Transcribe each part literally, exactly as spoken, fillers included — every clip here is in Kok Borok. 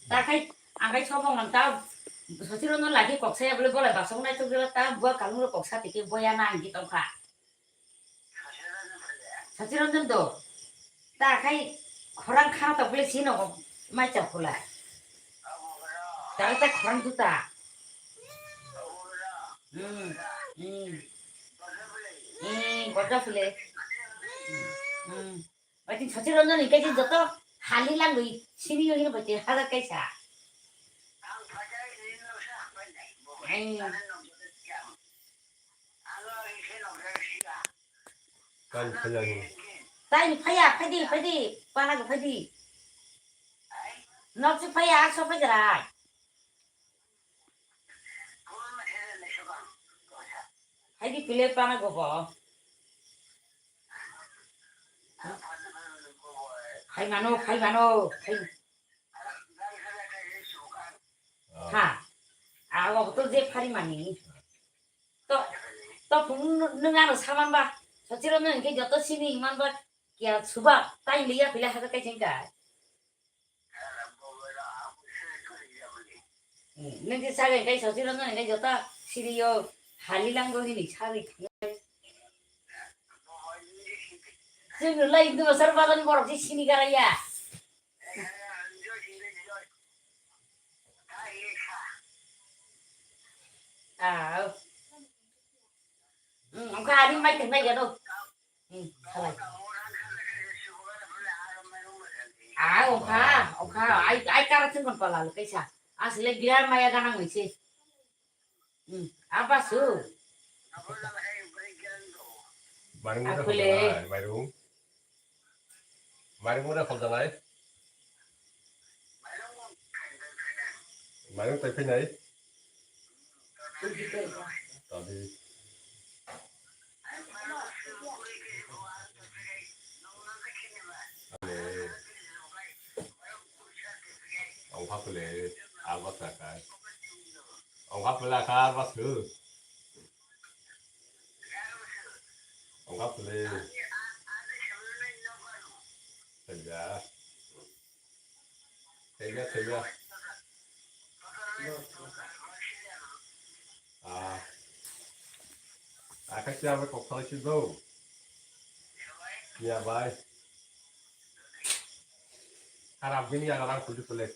Ta khai, ang khai sobong nang ta, sotiro no lagi kok saya bole bola basong nai tuk jela ta, bua kalung ro kok sa tiki boya na ang gi tong kha. Sotiro no do, ta khai khorang kha ta bole sino mai cha khula. Ta ta khorang juta. Hmm, hmm. Hmm, gorja phule. Hmm. Bai tin sotiro no ni kaisa joto hali langwi sini yo hino bai tin hajar kaisa. Ai. Kan phaya ni. Tai ni phaya, phaidi, phaidi, pana go phaidi. Nok si phaya, so phai jara. Phaidi pile pana go bo. Phai mano, phai mano, phai. Ha. Ago to je phari mani. To, to phung nung ano saman ba. Sotiro nung ke joto sini man ba. Kia suba tai liya pila hajar kai chengka. Nung ke sabe kai sotiro nung ke joto siri yo hali lang go hini sabe. Sini lai itu besar badan borok si sini karaya. Ah. Hmm, oke, hari mai tengah ya, no. Hmm, halai. Ah, oke, oke. Ai, ai, kara sing kon pala lu kaisa. Asli biar maya ganang misi. Hmm, apa su? Mairum udah Aku le. Kau jangan, mairum. Mairum udah kau jangan. Mairum tai phainai. Tadi. Ani. Ongkha pele, alba saka. Ongkha pele aka alba su. Ongkha pele. Tega. Tega, tega. Ah. Aka siya ba kok salai si do. Ya bai. Harap gini ya orang kulit kulit.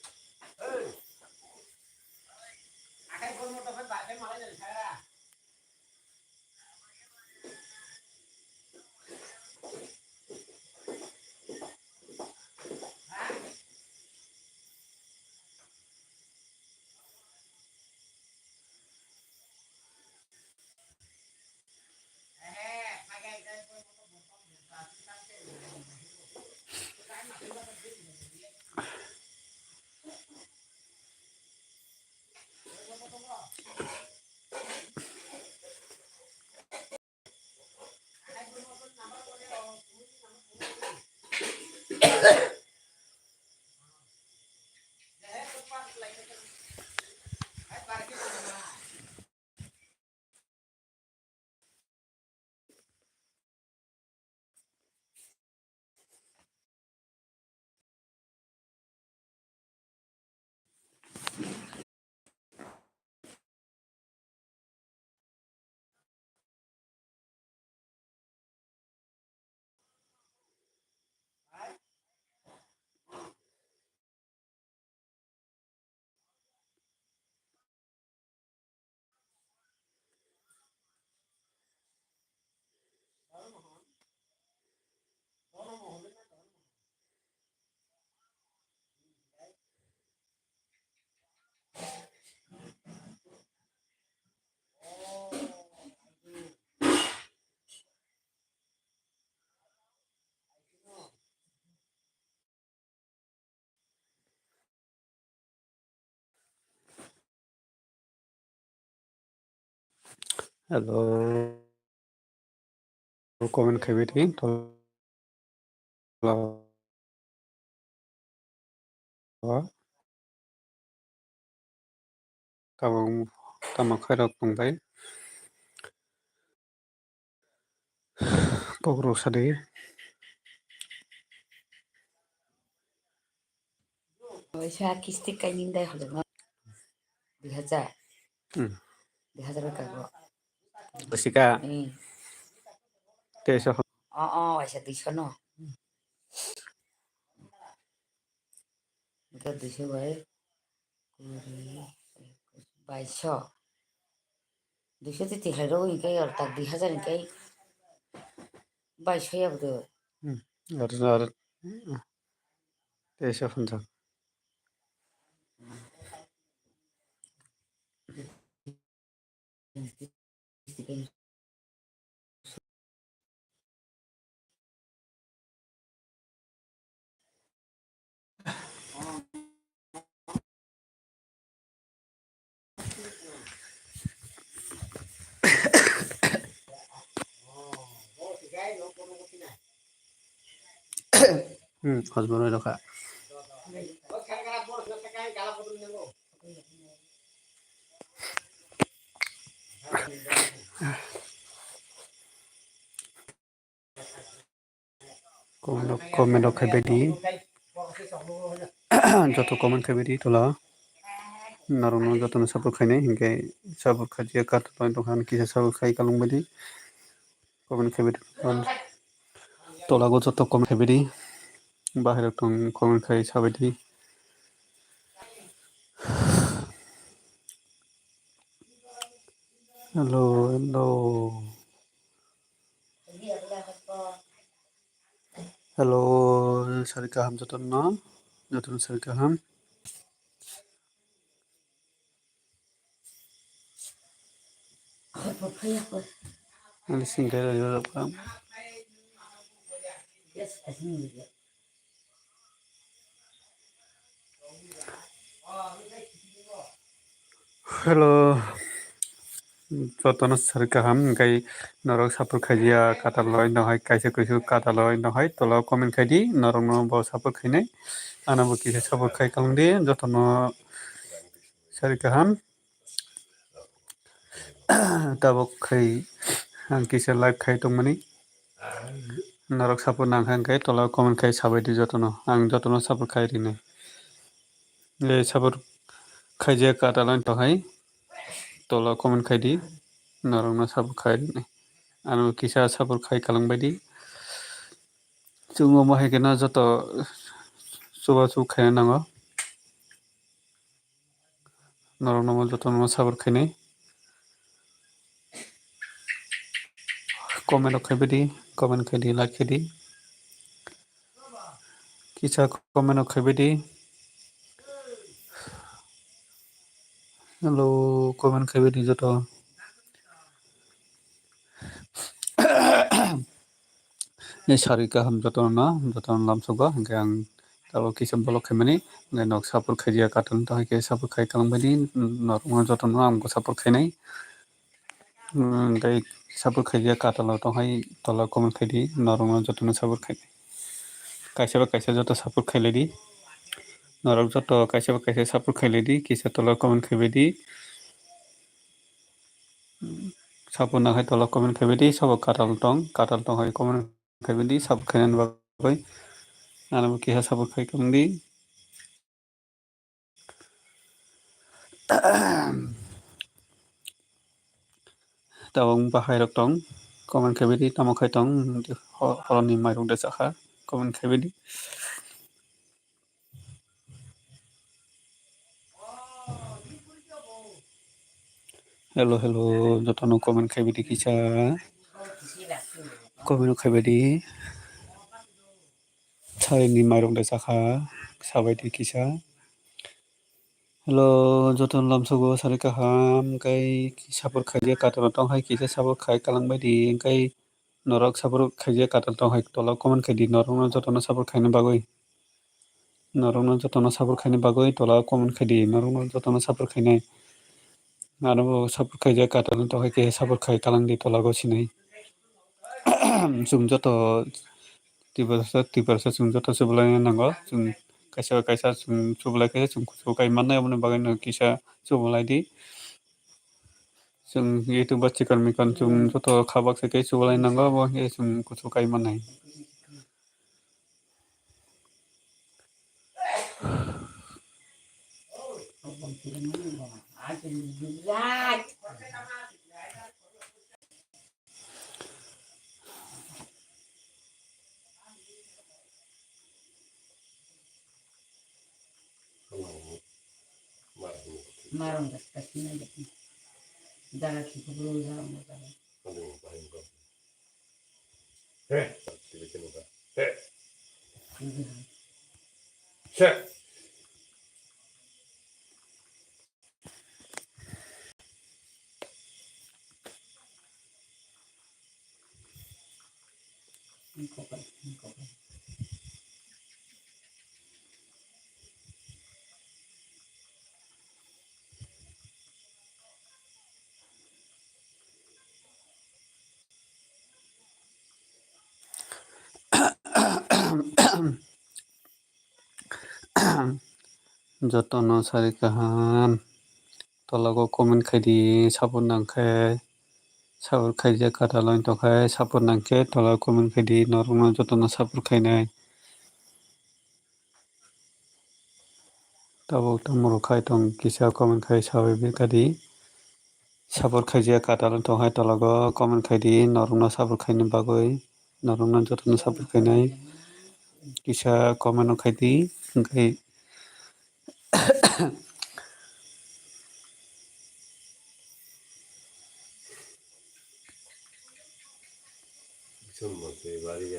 Hello. Comment khaibai di. Hello. Tabuk tamo khairok tongbai. Kok rok sadi. Waisa kisti kainwi dai holo no. Dui hajar. Hmm. Dui hajar ka go. Basika. Hmm. Teso. Oh, oh, waisa duiso no. Hingke duiso bai kuri, baiso. Duiso twi twi khlai rw hingke oro tak dui hajar hingke baiso ya bwdw. Hmm. Aro, aro, hmm. Teso hwnjak. Hmm, hosmoroi rokha. Comment rok, comment rok khaibai di. Joto comment khaibai di tola. Norokno jotono support khainai hinkhe support khaijak katok tongkha, kisa support khai kalungbai di. Comment khaibai di. Tola o joto comment khaibai di. Bahai rok tong comment khai sabai di. Hello, hello. Hello, sari kaham jotono, jotono sari kaham. Ani singkai rok rok kaham. Hello, jotono sari kaham, hingke norok support khaiya kataloi nohai kaisa kaisa kataloi nohai tola o comment khai di, norokno bo support khainai, ano bo kisa support khai kalung di, jotono sari kaham. Tabuk khai ang kisa live khai tongmani. Norok support nang kha hwnkhe tola o comment khai sabai di jotono. Ang jotono support khai rinai. Le support khaijak kataloi tohai tola o comment khai di. Norokno support khai rinai. Ano kisa support khai kalangbai di. Chwng omo hai kheno joto chubachu khaina nango. Norokno jotono support khainai. Comment rok khaibai di, comment khai di, like khai di. Kisa comment rok khaibai di. Hello, comment khaibai di joto. Ni sari kaham jotono, jotono lamsogo, hingke ang tabuk kisa vlog khaimani, hingke nok support khaiya kataloi tohai khe support khai kalangbai di, norokno jotono ang bo support khainai. Hmm, tei support khaiya kataloi tohai tola comment khai di, norokno jotono support khainai. Kaisa ba kaisa joto support khailai di. Norok joto kaisa ba kaisa support khailai di, kisa tola comment khaibai di. Support nang hai tola comment khaibai di, sabo katal tong, katal tong hai comment khaibai di, support khainani bagwi. Ano bo kisa support khai tong di. Tabuk bahai rok tong, comment khaibai di, tamo khai tong, ho-, horoni mairok de chakha, comment khaibai di. Hello, hello, jotono comment khaibai di kisa. Comment khaibai di. Sarini mairok de chakha, sabai di kisa. Hello, jotono lamsogo sari kaham, kai support khaijak kataloi tong hai kisa support khai kalangbai di, kai norok support khaijak kataloi tong hai tola comment khai di, norokno jotono support khaina bagwi. Norokno jotono support khaina bagwi tola comment khai di, norokno jotono support khainai. Aro bo support khaijak kataloi tong hai khe support khai kalang di tola go sinai. Chwng joto Tiprasa, Tiprasa chwng joto chubalai nango. Chwng kaisa kaisa chwng chubalai khe chwng kuchuk kai mannai, aboni bagwi no kisa chubalai di. Chwng YouTube o chikon mikon chwng joto kha baksa khe chubalai nango, abo khe chwng kuchuk kai mannai. Marong dak tak sini dak. Jaga ki kubur jaga mo jaga. He. He. Jotono sari kaham. Tolago comment khaidi, support nangkhe, support khaijak katalai tongkhe, support nangkhe, tolago comment khaidi, norokno jotono support khainai. Tabuk tamo rok khai tong kisa comment khai sawi bikadi. Support khaijak katalai tongkhe, tolago comment khaidi, norokno support khaina bagwi, norokno jotono support khainai. Kisa comment no khaidi, hwnkhe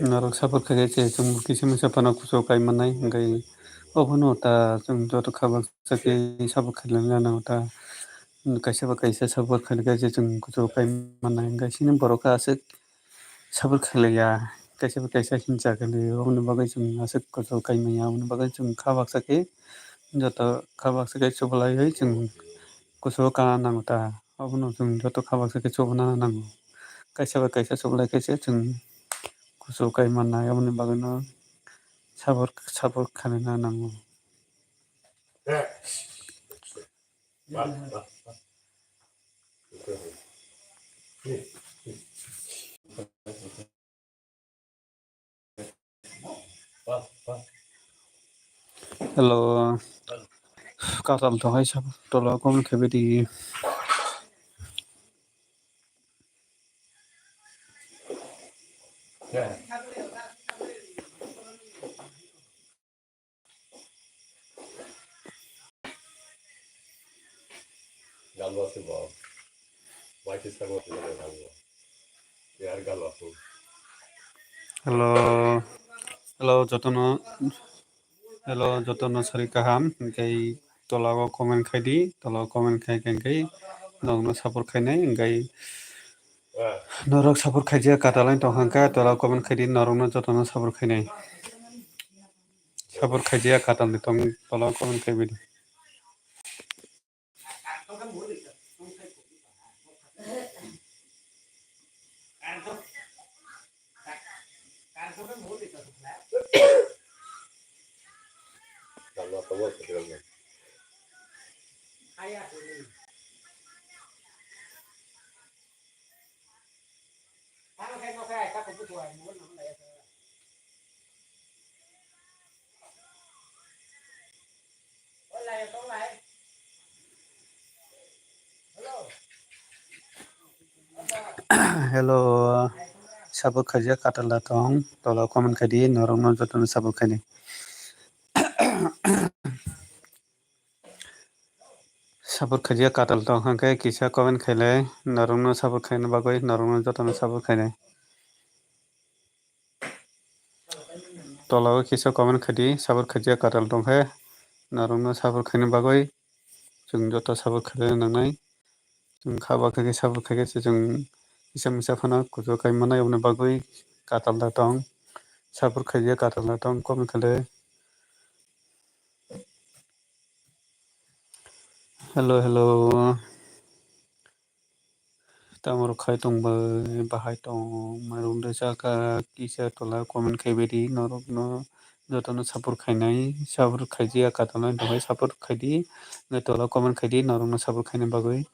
Norok support khaikhe se chwng kisa misa phano kuchuk kai mannai, hwnkhe obono ta chwng joto kha baksa khe support khailai nang ta, kaisa ba kaisa support khaikhe se chwng kuchuk kai mannai, hwnkhe chini borok aswk. Sabur khlaiya, kaisa bai kaisa hinsa khlaiya, oboni bagwi chwng aswk kuchuk kai manya, oboni bagwi chwng kha baksa khe joto kha baksa khe chubalaiwi chwng kuchuk kana nango ta, obono chwng joto kha baksa khe chubana nango. Kaisa bai kaisa chubalai khe se chwng kuchuk kai mannai, oboni bagwino sabur, sabur khlaina nango. Hello. Katal tonghai sabo tola comment khaibidi. Hello, hello, jotono, hello, jotono sari kaham, hwnkhe tolao comment khaidi, tolao comment khai khe hwnkhe norokno support khainai, hwnkhe norok support khaijak katalai tongkha, hwnkhe tolao comment khaidi, norokno jotono support khainai. Sabur khaijak katal ni tong tola comment khaibidi. Hello, sabuk khaijak katal da tong, tola comment khaidi, norokno jotono sabuk khaini. Sabur khaijak katal tong hwnkhe kisa comment khailai, norokno sabur khaina bagwi norokno jotono sabur khainai. Tolao kisa comment khaidi, sabur khaijak katal tongkhe norokno sabur khaina bagwi chwng joto sabur khailai nangnai. Chwng kha bakha khe sabur khaikhe se chwng kisa misa phano kuchuk kai manai, oboni bagwi katal da tong, sabur khaijak katal da tong comment khailai. Hello, hello. Tamo rok khai tong bai, bahai tong, mairum de chakha, kisa tola comment khai baidi, norok no joto no support khainai, support khaijak katal nai tong bai support khaidi, nai tola comment khaidi, norok no support khaina bagwi.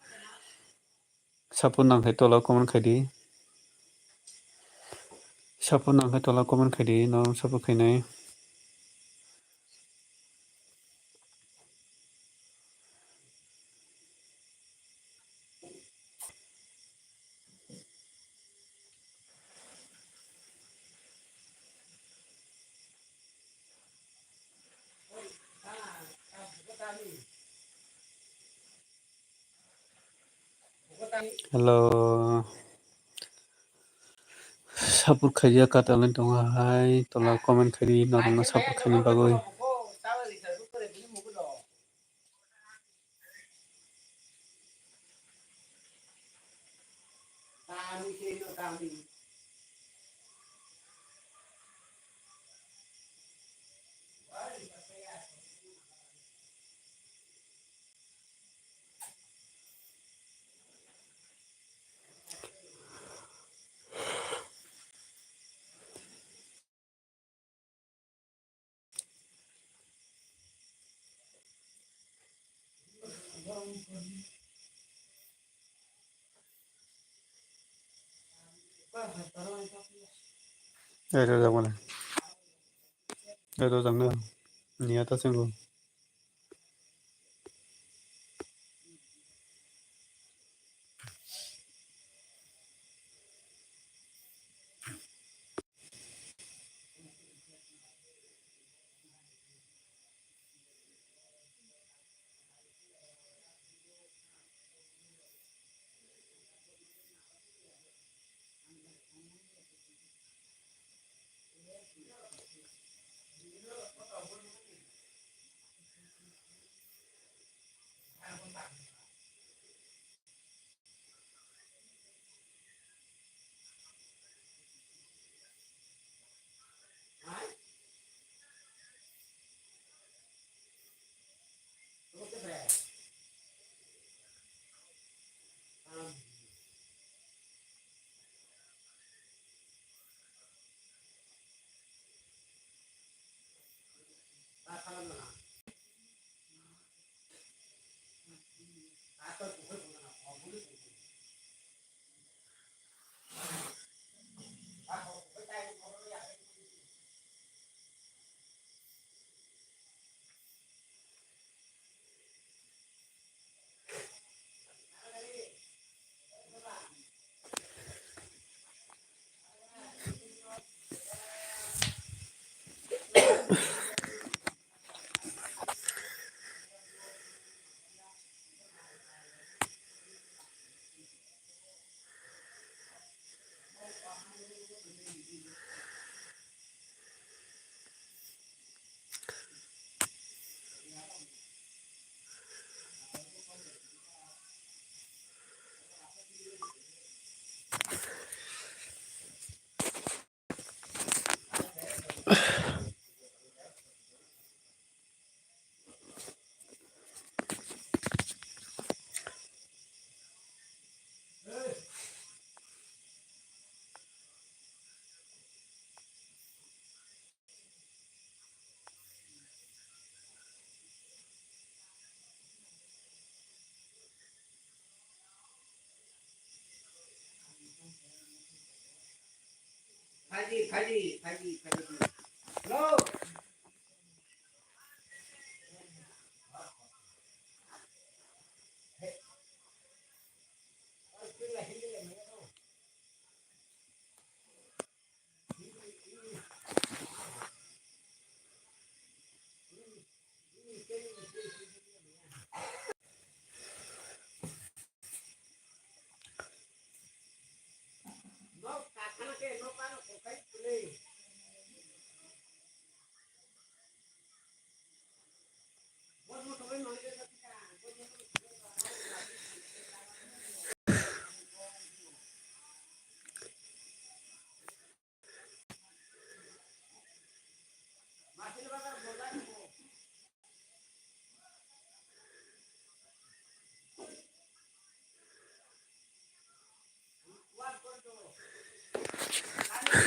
Support nang khe tola comment khaidi. Support nang khe tola comment khaidi, norok support khainai. Hello. Support khaijak katalin tongo hai, tola comment khaidi norokno support khaini bagwi. Ero jang mane. Ero jang na. Niya ta senggo. Phaidi, phaidi, phaidi, phaidi. Hello.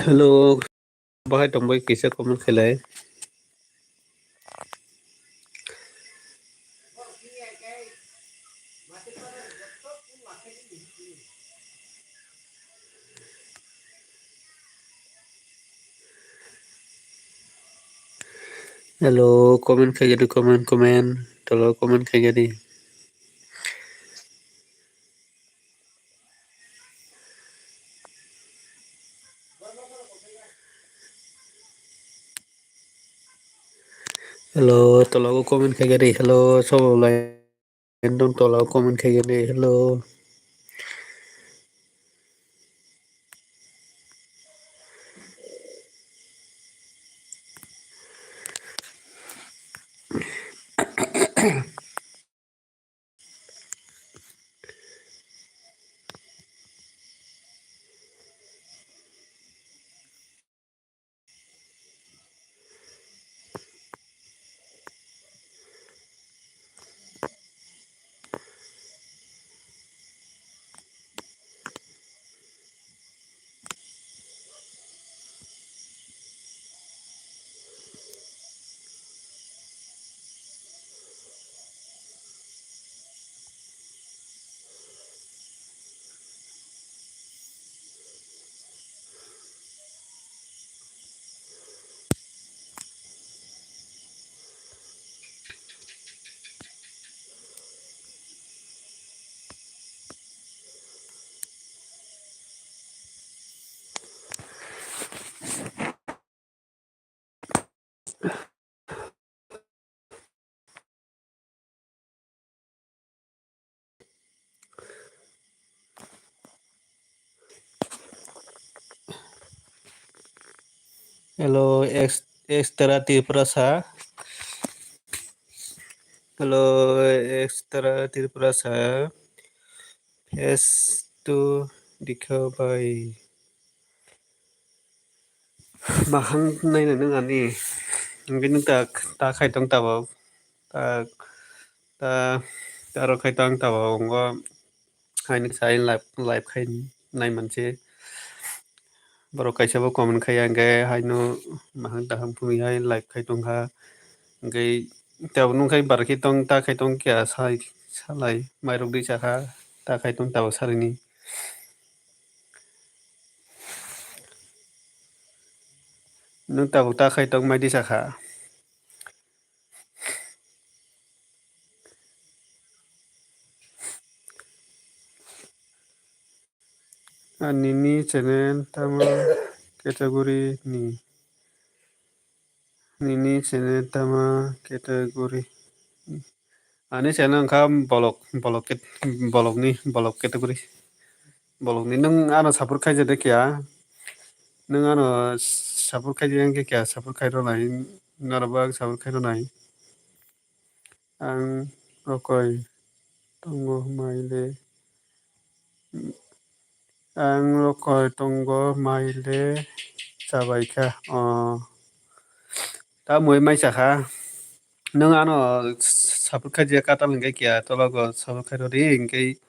Hello, bahai tongbai kisa comment khailai. Hello, comment khaigadi, comment, comment, tolo comment khaigadi. Hello, tolo comment khaigadi. Hello, sobo lai. Ekdom tola o comment khaigani, hello. Hello, ex-, extra Tiprasa. Hello, extra Tiprasa. Face to dikha bai. Mahang naina nung ani. Hingke nung ta, ta khai tong tabok. Ta, ta, ta rok khai tong tabok. Ngo haino sai live, live khai nai manse. Borok kaisa bo comment khai ya, hingke haino mahang taham phunui hai live khai tong kha. Hingke tabok nung khai bar khe tong, ta khai tong kya sai, salai, mairok dui cha kha, ta khai tong tabok sarini. Nung tabuk ta khai tong mai di sakha. Ani ni channel tamo category ni? Nini channel tama category? Ani channel wngkha bolok, bolok ket-, bolokni, bolok category. Bolokni. Nwng ano support khaijak de kya? Nwng ano support khaijak wngkhe kya? Support khairwnai. Norokbo ang support khairwnai. Ang rokoi tongo maile, ang rokoi tongo maile chabaikha. O, ta mui mai chakha. Nwng ano support khaijak katal hingke kya tologo support khairodi hingke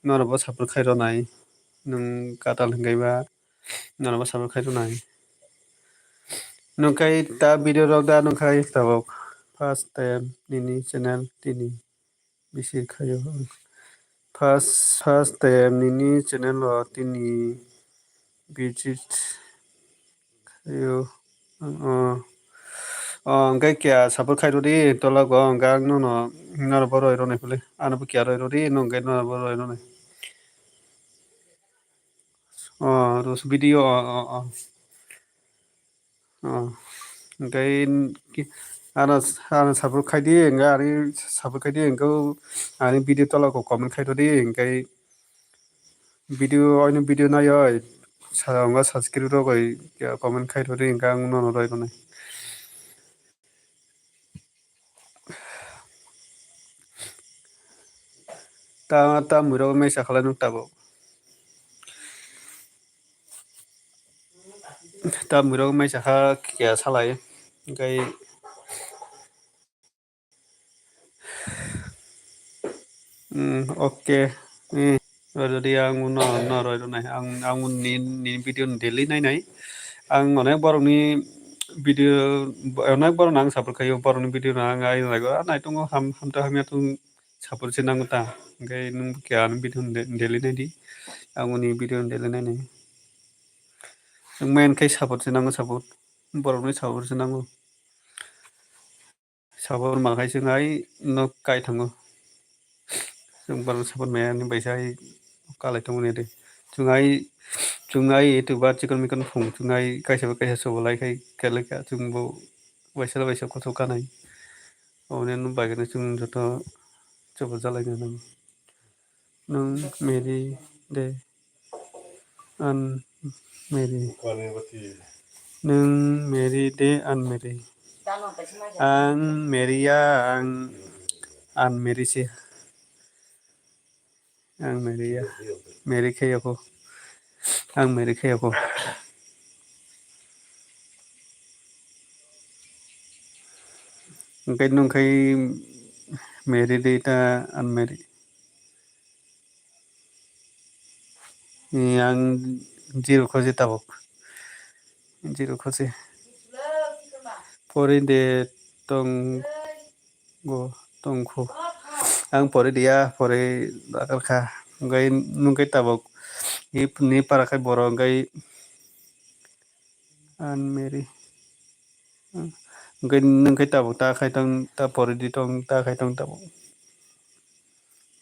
norokbo support khairwnai. Nwng katal hingke ba norokbo support khairwnai. Nwng khai ta video rok da nwng khai tabok first time nini channel tini visit khaio. First, first time nini channel o tini visit khaio. O, o, hingke kya support khairodi tologo hingke ang nono norokbo roi rwnai phule. Anobo kya roi rodi nwng hingke norokbo roi rwnai. O, rus video, o, o, o. O, hingke ki-, ano, ano support khaidi, hingke ani support khaidi, hingke ani video tolako comment khairodi, hingke video, ani video naioi, sa-, hingke subscribe rogoi, comment khairodi, hingke ang nono roi rwnai. Ta, ta muirok mesa khalai nuk tabok. Ta muirok mesa kha kya salai. Hingke, mm, okay. Eh, roi rodi ang uno, no roi rwnai. Ang, ang un ni, ni video ni daily nai nai. Ang onek borok ni video, onek borok no ang support khaio, borok ni video no ang ai nai go, nai tongo ham, ham to hamya tong support se nango ta. Hingke nung kya ani video de-, daily nai di. Ang uni video daily nai nai. Ang main khe support se nango support. Borok ni support se nango. Sabor ma khai chwng ai nok kai thango. Chwng bwrang sabor maya ni bai sai kalai tongo ni de. Chwng ai, chwng ai YouTube o chikon mikon phung chwng ai kaisa bai kaisa sobo lai khai kelai kha chwng bo waisa waisa kothok kanai. Oboni bai khe chwng joto sobo jalai nai. Nwng meri de, an meri. Nwng meri de, an meri. Ang meriya, ang Ang meri se. Ang meri ya. Meri khe yako. Ang meri khe yako. Hwnkhe nwng khai meri de ta ang meri. Ang zero khosi tabuk. Zero khosi. Pori de tong go tongkhu. Ang pori dia, pori dakar kha. Hwnkhe nwng khai tabuk. Ni para khai borok hwnkhe ang meri. Hwnkhe nwng khai tabuk ta khai tong, ta pori di tong, ta khai tong tabuk.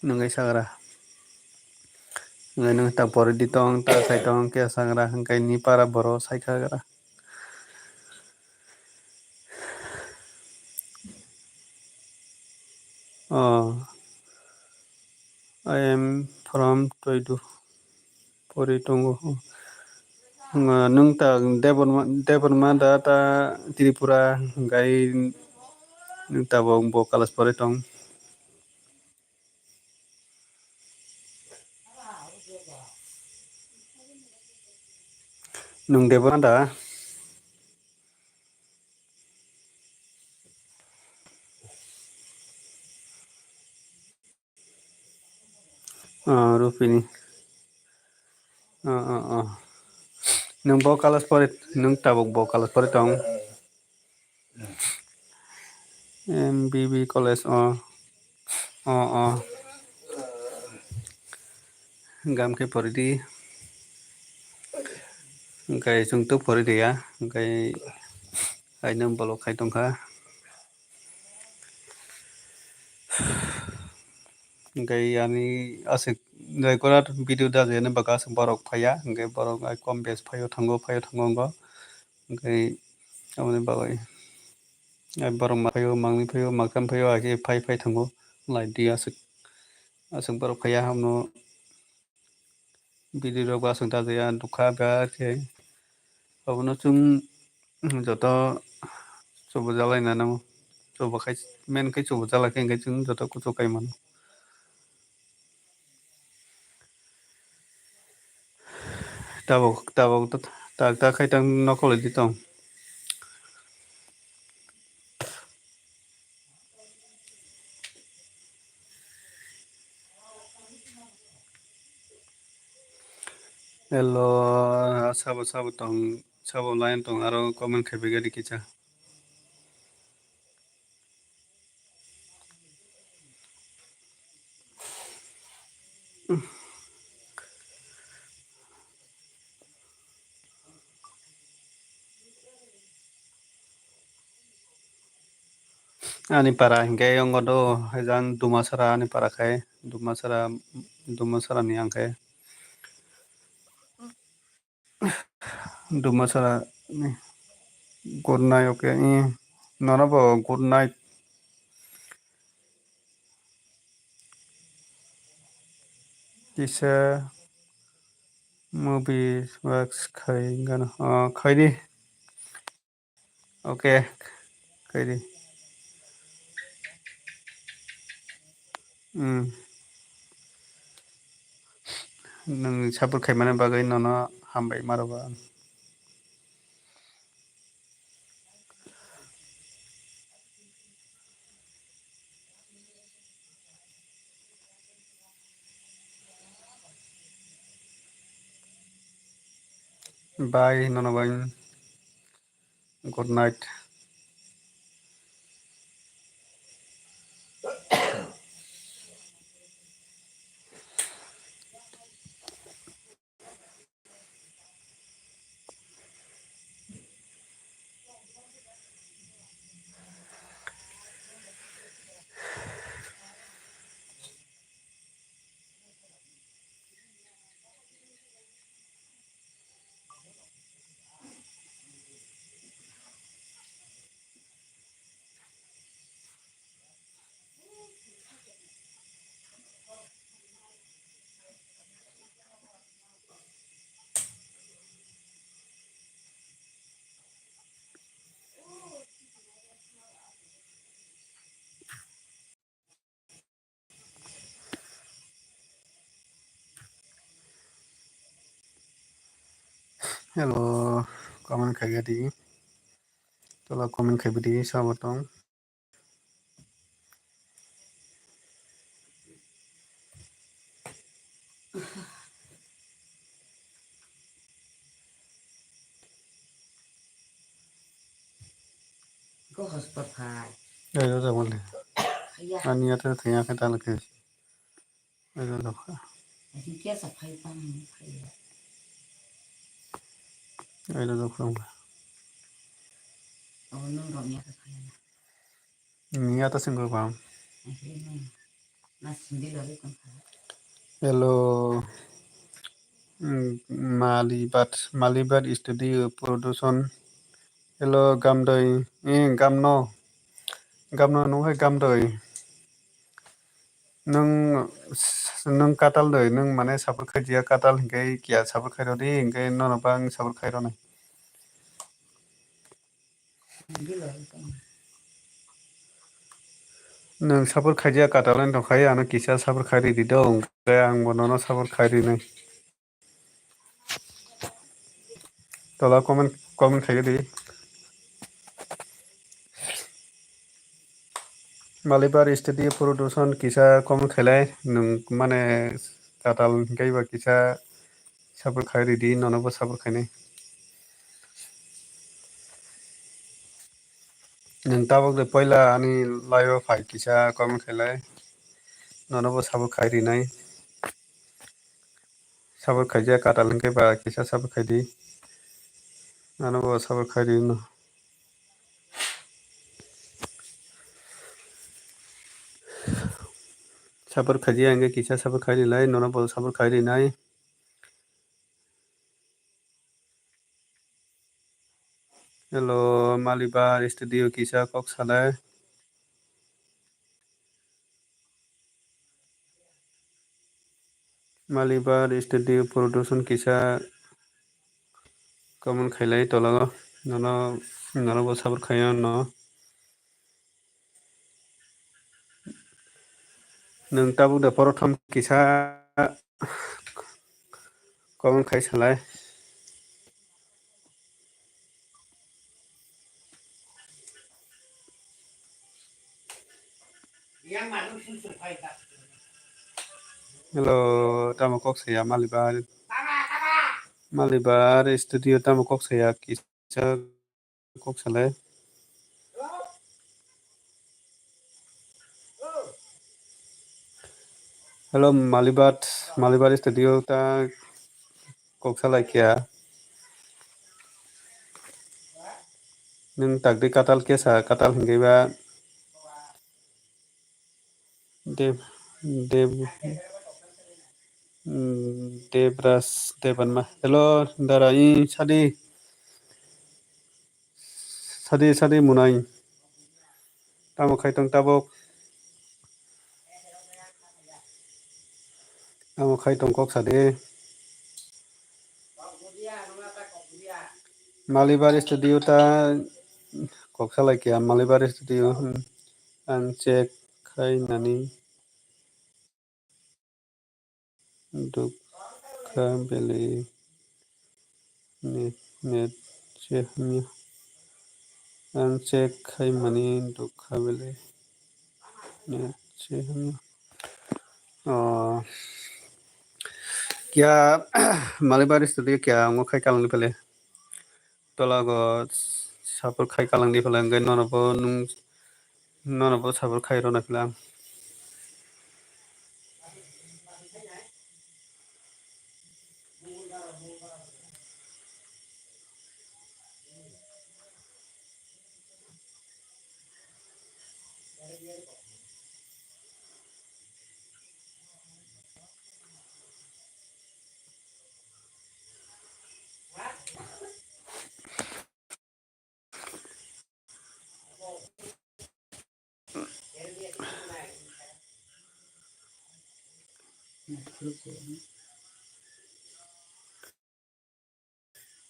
Nwng khai sagra. Hwnkhe nwng ta pori di tong, ta khai tong, khe sagra, hwnkhe ni para borok sai kha gra. Oh, I am from Toidu. Pori tongo. Nwng ta Debbarma, Debbarma da ta Tripura, hwnkhe nwng tabuk bo class pori tong. Nwng Debbarma da? Ah, Rupini. Ah, ah, ah. Nwng bo class pori, nwng tabuk bo class pori tong. M B B college, oh. Oh, oh. Gam khe pori di. Hwnkhe chwng tok pori di ya. Hwnkhe aino bolok khai tongkha. Hwnkhe ani aswk jai kwrak video da jani bwkha aswk borok phaiya, hwnkhe borok ai kom bes phaio thango, phaio thango wngkha. Hwnkhe aboni bagwi ai borok ma phaio, mangni phaio, maktam phaio, hai khe phai phai thango. Lai di aswk, aswk borok phaiya, hamo video rok bo aswk da jaya, dukha ba khe. Abono chwng joto chubajalai nango. Chubakhai, men khe chubajalai khe hwnkhe chwng joto kuchuk kai mano. Tabuk, tabuk, tak, tak khai tang nokol di tong. Hello, sabo, sabo tong, sabo line tong, aro comment khai bai gadi kisa. Ani para hwnkhe wngo do, haijang Dumasara ani para khai, Dumasara, Dumasara ni ang khe. Dumasara ni. Good night, okay. Eh, nono bo good night. Kisa movie watch khai gana. Ah, khai di. Okay, khai di. Hmm. Nwng support khaimani bagwi nono hambai ma rwgo ang. Bye, nono bai. Good night. Hello, comment khaigadi. Tola comment khaibidi, sabo tong. Go hospital phai. Ayo, jago le. Ani ate thengya khe tal khe. Ayo, jago. Ani kya sa phai pang phai. Ayo, jago. Oh, nung rom ya khe phai. Ni ata singko bang. Hello. Mm, Malibat, Malibat Studio Production. Hello, Gamdoi. Eh, Gamno. Gamno, nung hai Gamdoi. Nung, nung katal doi, nung mane support khai dia katal hingke kia support khai rodi, hingke nono bang support khai roni. Nwng support khaijak katal wng tongkha, ano kisa support khai ridi do, hwnkhe ang bo nono support khai rinai. Tola comment, comment khai di. Malibar Studio Production kisa comment khailai, nwng mane katal hwnkhe ba kisa support khai ridi, nono bo support khainai. Nwng tabuk de poila ani live o phai kisa comment khailai, nono bo support khai rinai. Support khaijak katal hwnkhe ba kisa support khai di, nono bo support khai rino. Support khaijak hwnkhe kisa support khai rinai, nono bo support khai rinai. Hello, Malibar Studio kisa kok salai. Malibar Studio Production kisa comment khailai tolao. Nono, nono bo support khaio no. Nwng tabuk de porothom kisa comment khai salai. Hello, tamo kok saya Malibar. Malibar Studio tamo kok saya kisa. Kok salai. Hello, Malibar, Malibar Studio ta kok salai kya? Nwng takdi katal kesa, katal hingke ba. Dev, Dev, mm, Devraj Devanma. Hello, dara, i, sadi. Sadi, sadi, munai. Tamo khai tong tabuk. Tamo khai tong kok sadi. Malibar Studio ta kok salai kya, Malibar Studio, hmm. Ang check khai nani dukha bele net, net che hamya. Ang check khai mani dukha bele net che hamya. Oh. Kya Malibar Studio kya ngo khai kalang pele. Tolago support khai kalang di phalang hwnkhe nono bo nwng, nono bo support khai rwna phalang.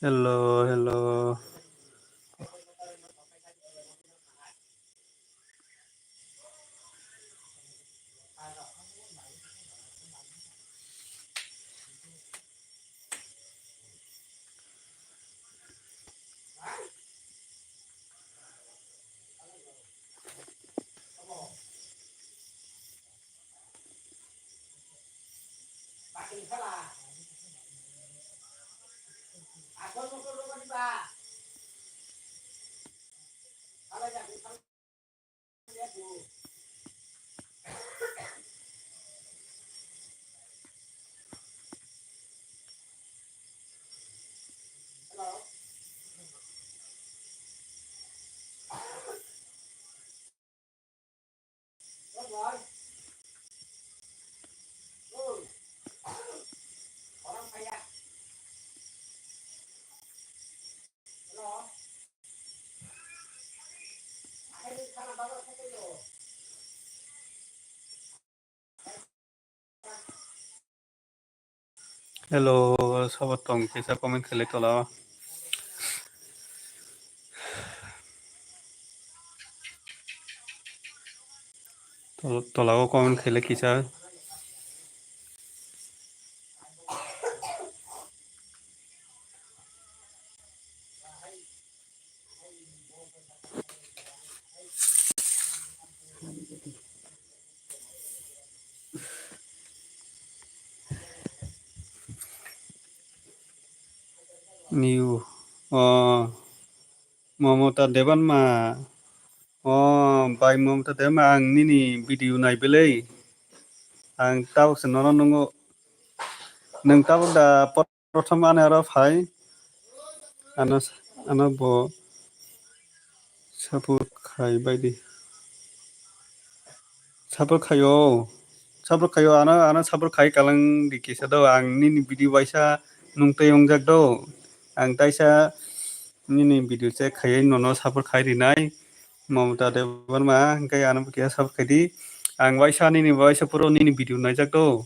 Hello, hello. Hello, sabo tong kisa comment khailai tola o. Tol-, tola o comment khailai kisa. New, oh, Mamata Debbarma, oh, bai Mamata Debbarma, ang nini video nai belai, ang tabuk se nono nungo, nwng tabuk da prothom ani aro phai, ano, ano bo support khai bai di. Support khaio, support khaio, ano, ano support khai kalang di kisa do, ang nini video waisa nung tei wngjak do, ang taisa nini video check khaiwi nono support khai rinai. Mamata Debbarma, hwnkhe ano bo kisa support khai di. Ang waisa nini waisa puro nini video naijak do.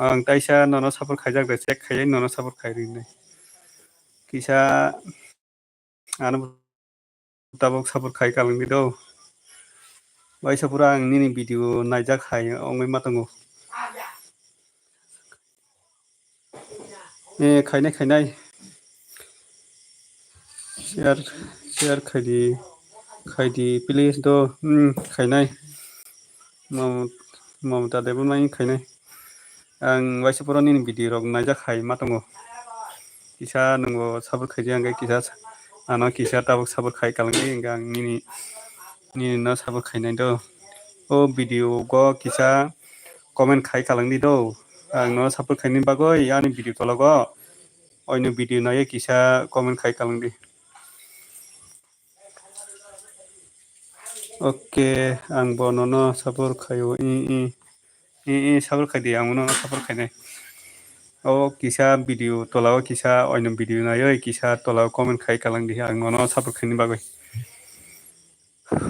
Ang taisa nono support khaijak de, check khaiwi nono support khai rinai. Kisa ano bo tabuk support khai kalang di do. Waisa puro ang nini video naijak hai ongwi ma tongo. Eh, khainai, khainai. Share, share khaidi, khaidi, please do. Hmm, khainai. Mam-, Mamata Debbarma khainai. Ang waisa puro nini video rok naijak hai ma tongo. Kisa nungo support khaidi, ang kisa ano kisa tabuk support khai kalang di, ang nini, nini no support khainai do. O video go kisa comment khai kalang di do. Ang no support khaini bagwi ani video tologo oino video naiwi kisa comment khai kalang di. Okay, ang bo nono support khaio, i, i, i, i, support khai di, ang nono support khainai. O kisa video tolao kisa oino video naiwi kisa tolao comment khai kalang di, ang nono support khaini bagwi.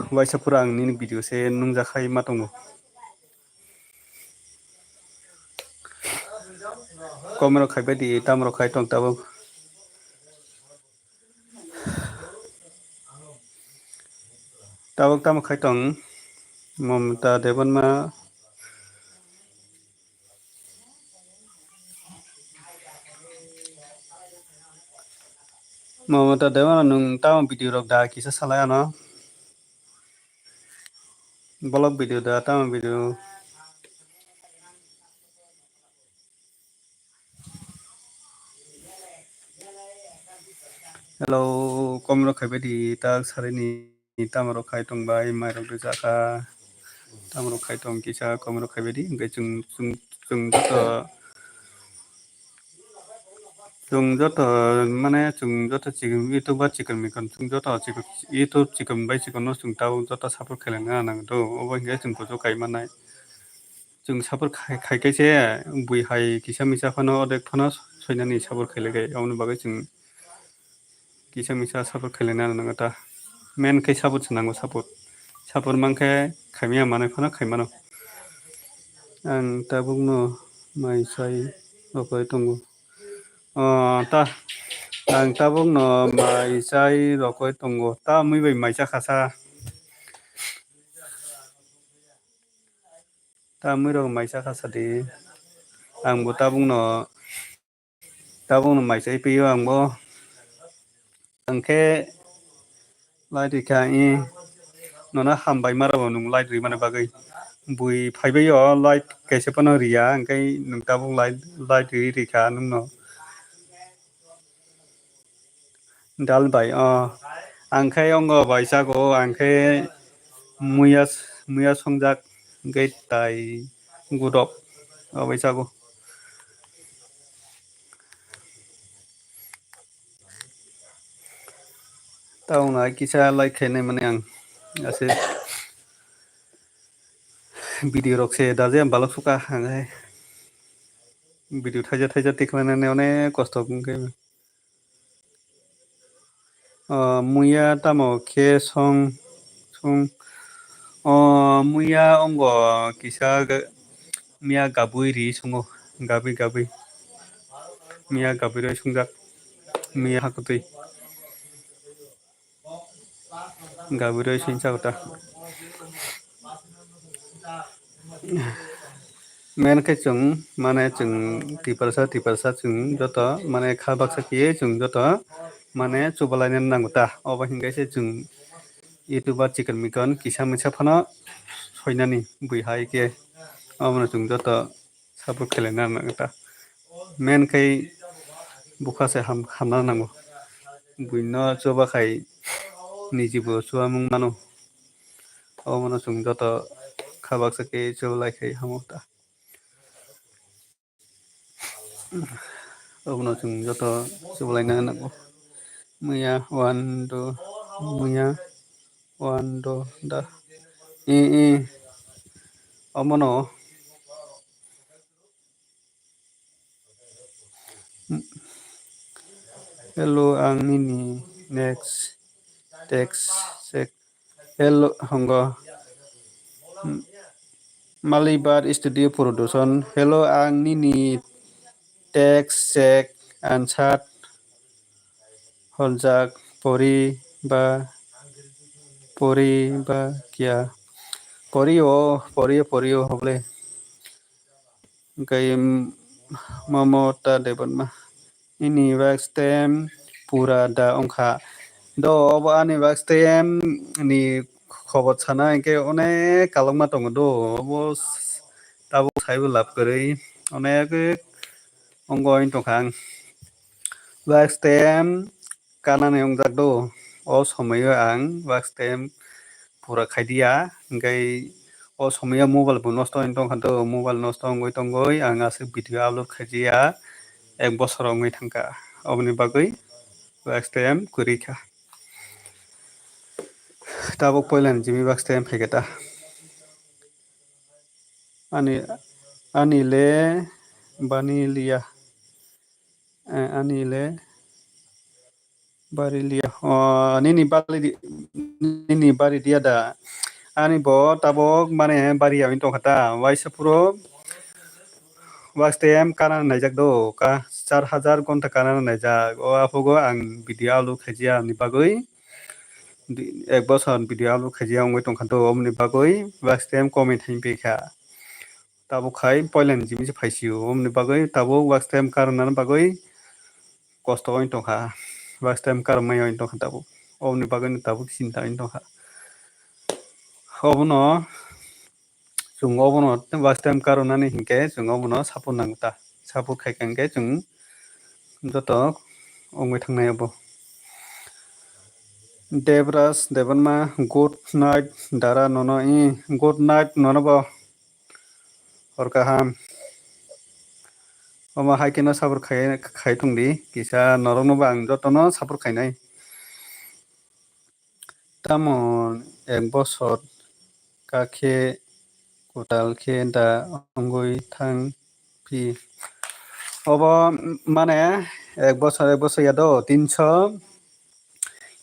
Waisa pura ang nini video se nungjak hai ma tongo. Comment rok khai bai di, tamo rok khai tong tabuk. Tabuk tamo khai tong Mamata Debbarma. Mamata Debbarma nwng tamo video rok da kisa salai ano. Vlog video da tamo video. Hello, comment rok khai bai di, tak sarini tamo rok khai tong bai, mai rok rijak kha, tamo rok khai tong kisa comment rok khai bai di, hwnkhe chwng, chwng, chwng joto, chwng joto, mane chwng joto chikon, YouTube o chikon mikon, chwng joto chikon, YouTube chikon bai chikon no chwng tabuk joto support khailai na nang do, obo hwnkhe chwng kuchuk kai manai. Chwng support khai, khai khe se bui hai kisa misa phano odek phano soinani support khailai khe, aboni bagwi chwng kisa misa support khailai nang ta. Main khe support se nango, support. Support man khe khaimya manwi phano khai mano. Ang tabukno mai chai rokoi tongo. O, ta, ang tabukno mai chai rokoi tongo. Ta mui bai mai cha kha sa. Ta mui rok mai cha kha sa di. Ang bo tabukno, tabukno mai chai pio ang bo. Ang khe light rikha, i, nono hambai ma rabo nwng light rimani bagwi. Bui phaibai o light kaisa phano riya, hwnkhe nwng tabuk light, light ri rikha nwngno. Dal bai, o, ang khe ongo bai chago, ang khe muya, muya songjak, hwnkhe tai gudok, o bai chago. Tabuk no kisa like khainai mani ang ase. Video rok se da je balok suka hangai. Video thaija thaija tikhlainani onek kosto wngkhe. O muya tamo khe song song o muya ongo kisa ga- miya gabui ri sungo gabui gabui miya gabui roi sungjak miya hakutui. Gabiroi singsa kota. Men khe chwng mane chwng tiprasa tiprasa chwng joto mane kha baksa khe chwng joto mane chubalaina nango ta. Obo hinkhe se chwng YouTuber chikon mikon kisa misa phano soinani bui hai khe omono chwng joto. Support khlaina nang ta. Men khai bukha se ham- hamna nango. Buino chuba khai nijibo chuamung mano. Omono chwng joto khabaksa khe chubalai khai hamo ta. Obono chwng joto chubalaina nango. Muya one two muya one two da. I i omono. Hello, ang nini next text check. Hello, hongo. Malibar Studio Production. Hello, ang nini text check answer horjak pori ba pori ba kya? Pori o, pori o, pori o, hoble. Hwnkhe Mamota Debbarma. Nini watch time pura da wngkha. Do obo ani watch time ni khobor sana hwnkhe onek kalokma tongo do. Obo tabuk saibo lab kwrwi onek wngwi tongkha ang. Watch time kanani wngjak do. O somoio ang watch time pura khaidiya, hwnkhe o somoio mobile bo nosto wngwi tongkha do, mobile nosto wngwi tongwi ang aswk video upload khaidiya ek bosor wngwi thangkha, oboni bagwi watch time kwrwi kha. Tabuk poilani jimi watch time phaikha ta. Ani ani le bani liya. Eh, ani le bari liya. Oh, nini bari di- nini bari diya da. Ani bo tabok mane bari yawi tongkha ta. Waisa puro watch time kana naijak do. Ka char hajar gonta kana naijak. O apogo ang video upload khaijia ni bagwi. Di- ek bosor video upload khaijia wngwi tongkha do. Omni bagwi watch time komwi thangpikha. Tabuk khai poilani jimi se phaisio. Omni bagwi tabuk watch time karwnani bagwi kosto wng tongkha. Watch time karwmai wng tongkha tabuk. Oboni bagwi no tabuk chinta wng tongkha. Obono chwng obono watch time karwnani hinkhe chwng obono support nango ta. Support khaikha hinkhe chwng joto wngwi thangnai obo. Debraj Debbarma, good night dara nono i, good night nono bo. Hor kaham. Omo hai khe no support khai, khai tong di. Kisa norok no bo ang joto no support khainai. Tamo ek bosor ka khe kwtal khe da wngwi thang phi. Obo mane ek bosor, ek bosor ya do tinso,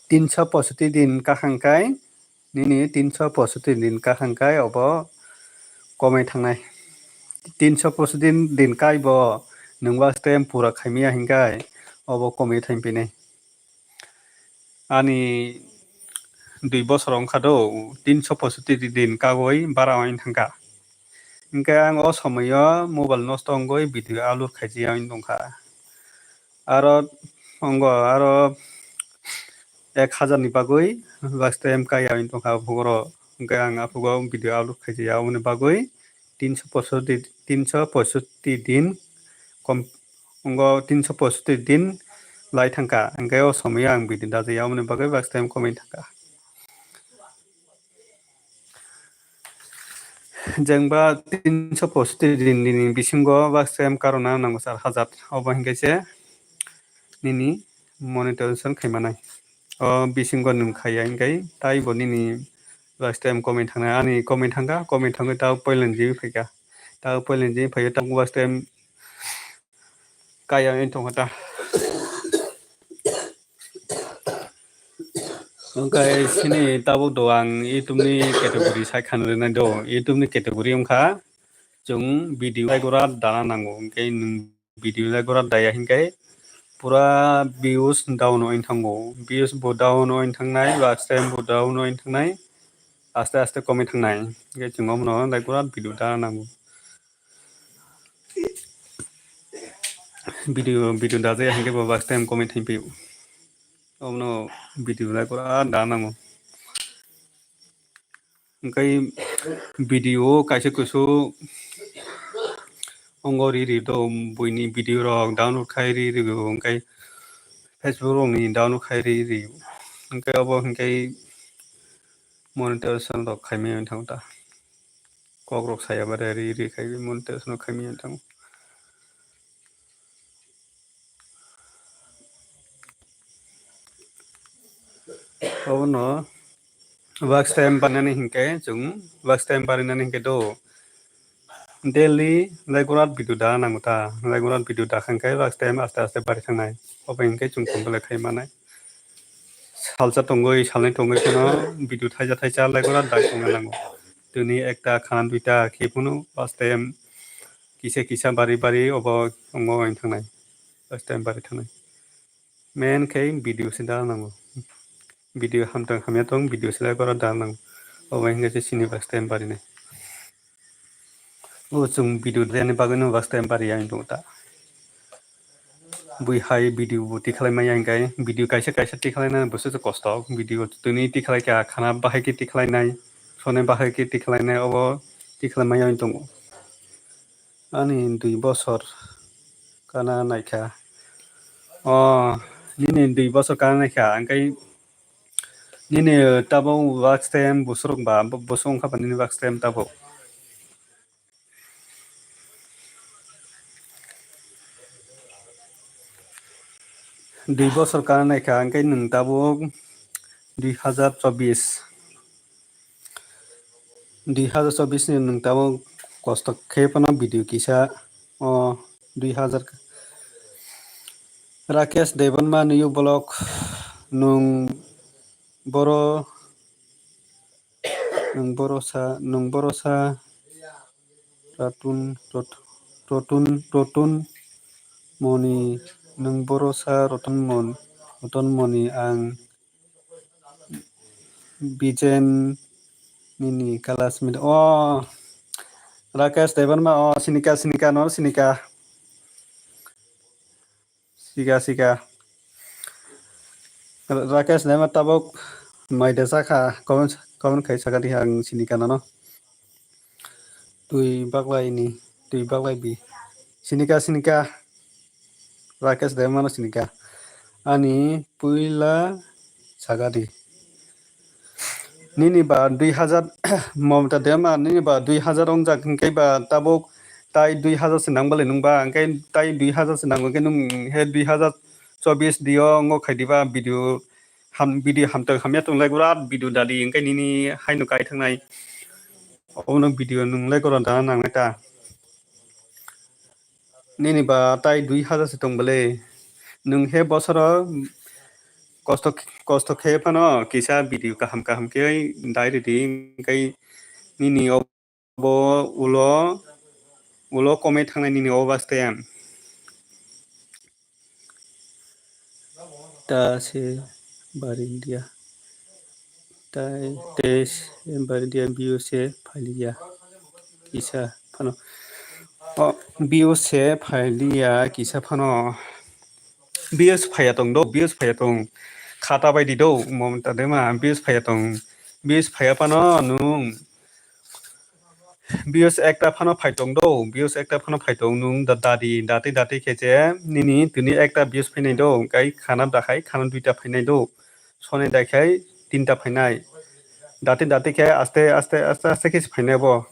tinso poisoti din kaham kai. Nini tinso poisoti din kaham kai obo komai thangnai. Tinso poisoti din kai bo nwng watch time pura khaimaya hinkai obo komai thangpinai. Ani dui bosor wngkha do tinso poisoti din kagwi bara wng thangkha. Hinkhe ang o somoio mobile nosto wngwi video upload khaijak wng tongkha. Aro wngo aro ek hajar ni bagwi watch time kaya wng tongkha aphuru. Hinkhe ang aphuru video upload khaijak ya, aboni bagwi tinso poisoti, tinso poisoti din kom, wngo tinso poisoti din lai thangkha. Hinkhe o somoio ang video dajak ya, aboni bagwi watch time komwi thangkha. Jengba tinso poisoti din, din ni bisingo watch time karona nango char hajar. Obo hinkhe se nini monetization khaimanai. O bisingo nwng khaiya hinkhe taibo nini Last time comment thangna, ani comment thangkha, comment thangwi ta poilani jimi phaikha. Ta poilani jimi phaikha, ta last time kaya wng tongkha ta. Hwnkhe sini tabuk do ang YouTube ni category sai khanwi rwnai do. YouTube ni category wngkha chwng video like gora dana nango. Hwnkhe nwng video like gora daya hinkhe pura views down oi thango. Views bo down oi thangnai, watch time bo down oi thangnai. Aste aste komwi thangnai. Hwnkhe chwng omono like gora video dana nango. Video, video dajaya hinkhe bo watch time komwi thangpio. Omono video like gora dana nango. Hwnkhe video kaisa kusu ongo ri ri do, buini video rok download khai ri ri o, hwnkhe Facebook rok ni download khai ri ri o. Hwnkhe obo hwnkhe monetization rok khaimani wng thango ta. Kok rok saya bare ri ri khai monetization rok khaimani wng thango. Obono watch time barinani hinkhe chwng watch time barinani hinkhe do daily like gora video da nango ta, like gora video da khankhe watch time aste aste bari thangnai. Obo hinkhe chwng tong belai khai manai. Salsa tongwi, salnwi tongwi kheno video thaisa thaisa like gora dai tongna nango. Tini ekta khana duita khe phano watch time kisa kisa bari bari obo tongo wng thangnai. Watch time bari thangnai. Main khe video se da nango. Video hamtang hamya tong, video se like gora da nango. Obo hinkhe se sini watch time barinai. O chwng video dayani bagwino watch time bari yang tong ta. Bui hai video bo tikhlai maya hinkhe video kaisa kaisa tikhlai na boso se kosto. Video tini tikhlai kha khana bahai khe tikhlai nai, sone bahai khe tikhlai nai, obo tikhlai maya wng tongo. Ani dui bosor kana naikha. O nini dui bosor kana naikha, hwnkhe nini tabuk watch time bosorok ba, bo-, bosong wngkha ba nini watch time tabuk. Dui bosor kana naikha, hwnkhe nwng tabuk dui hazar chobbish, dui hazar chobbish ni nwng tabuk kosto khe phano video kisa o dui hazar. Rakesh Debbarma new vlog, nwng boro, nwng boro sa, nwng boro sa, Ratun, Rot-, Rotun, Rotun Moni, nwng boro sa Rotun Mon-, Rotun Moni, ang Bijen nini classmate. O Rakesh Debbarma, o sinika, sinika, no sinika. Sika, sika. Ra-, Rakesh Debbarma tabuk maida sakha, comment, comment khai saka di ang sinika nono. Twi baglai ni, twi baglai bi. Sinika, sinika. Rakesh Debbarma no sinika. Ani puila sagadi. Nini ba dui hazar Mamta Debbarma, nini ba dui hazar ongjak hingke ba tabuk tai dui hazar se nang bale nung ba, hingke tai dui hazar se nango ke nung he dui hazar chobis dio ngo khai diba video ham, video hamtang hamya tong lai gurat video dali hingke nini haino kai thangnai. Obono video nung lai goro dana nangnai ta. Nini ba tai dui hazar se tong bole. Nung he bosoro kosto, kosto khe phano kisa video kaham kaham khe dai ridi, hingke nini obo ulo, ulo komai thangnai nini obo baste. Ta se bari dia. Tai te se bari dia, views se phailiya kisa phano. O views se phailiya kisa phano. Views phaiya tong do, views phaiya tong. Khata bai di do, Mamta Debbarma, views phaiya tong. Views phaiya phano nung. Views ekta phano phai tong do, views ekta phano phai tong nung da dadi, dati dati khe je nini tini ekta views phainai do, hingkai khana da khai khana duita phainai do, sonai da khai tinta phainai. Dati dati khe aste aste aste aste khe phainai bo.